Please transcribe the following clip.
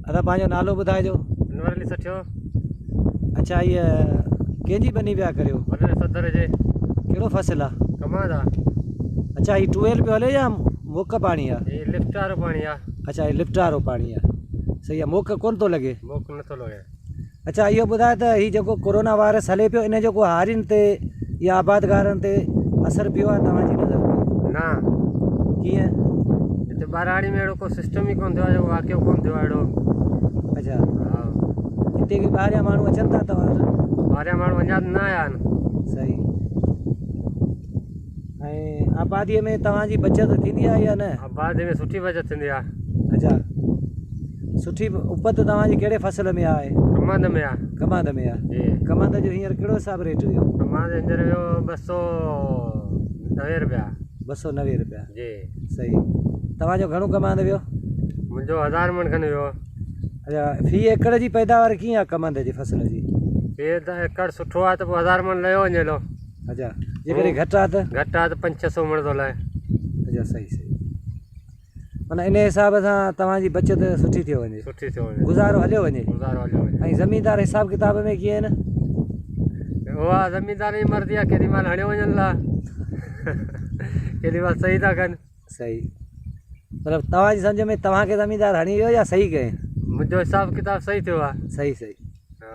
ادا پنهنجو نالو ٻڌائجو. انور علي سٺيو. اڇا هيء ڪنهن جي ٻني پيا ڪريو؟ وڏڙي صدر جي. ڪهڙو فصل آ؟ ڪماد آ. اڇا هي ٽويل پيو هلي يا موڪ پاڻي آ؟ هي لفٽ وارو پاڻي آ. اڇا هي لفٽ وارو پاڻي آ. صحيح آ موڪ ڪون ٿو لڳي. موڪ نٿو لڳي. اڇا اهو ٻڌاء ته هي جيڪو ڪورونا وائرس هلي پيو ان جو ڪو هارين تي يا آبادگارن تي اثر پيو آهي توهان جي نظر ۾؟ نه. ڪيئن؟ هتي ٻهراڙي ۾ اهڙو ڪو سسٽم ئي ڪونه ٿيو آهي جيڪو واقعو ڪونه ٿيو آهي اهڙو. اڇا ها. هتي ڪي ٻاهريان ماڻهو اچن ٿا توهان وٽ؟ ٻاهريان ماڻهو اڃا ته نه آيا آهن. صحيح ۽ آبادي ۾ توهان جي بچت ٿيندي آهي يا نه؟ آبادي ۾ سٺي بچت ٿيندي آهي. اڇا سٺي اپت توهان جي ڪهڙي فصل ۾ آهي؟ ڪمند ۾ آهي. ڪمند ۾ آهي. جي. ڪمند جو هينئر ڪهڙو حساب ريٽ ويو؟ ڪمند هينئر ويو 290 روپيا. 290 روپيا. جي. صحيح توهان جو گهڻو ڪمند ويو؟ منهنجو 1000 مڻ کن ويو. اڇا في ايڪڙ جي پيداوار ڪيئن آهي ڪمند جي فصل جي؟ في ايڪڙ سٺو آهي ته پوء 1000 مڻ لهيو وڃي ٿو. اڇا جيڪڏهن گهٽ آ ته؟ گهٽ آ ته پنج ڇهه سو مڻ ٿو لهي. اڇا صحيح صحيح معنيٰ انهي حساب سان توهان جي بچت سٺي ٿيو وڃي. سٺي ٿيو وڃي. گذارو هليو وڃي. گذارو هليو وڃي. ۽ زميندار حساب ڪتاب ۾ ڪيئن آهن؟ اها زميندار جي مرضي آ ڪيڏي مهل هڻيو وڃن لا ڪيڏي مهل صحيح ٿا ڪن. صحيح مطلب توهان جي سمجهه ۾ توهان کي زميندار هڻي ويو يا صحيح ڪئين؟ منهنجو حساب ڪتاب صحيح ٿيو آ. صحيح صحيح. ها.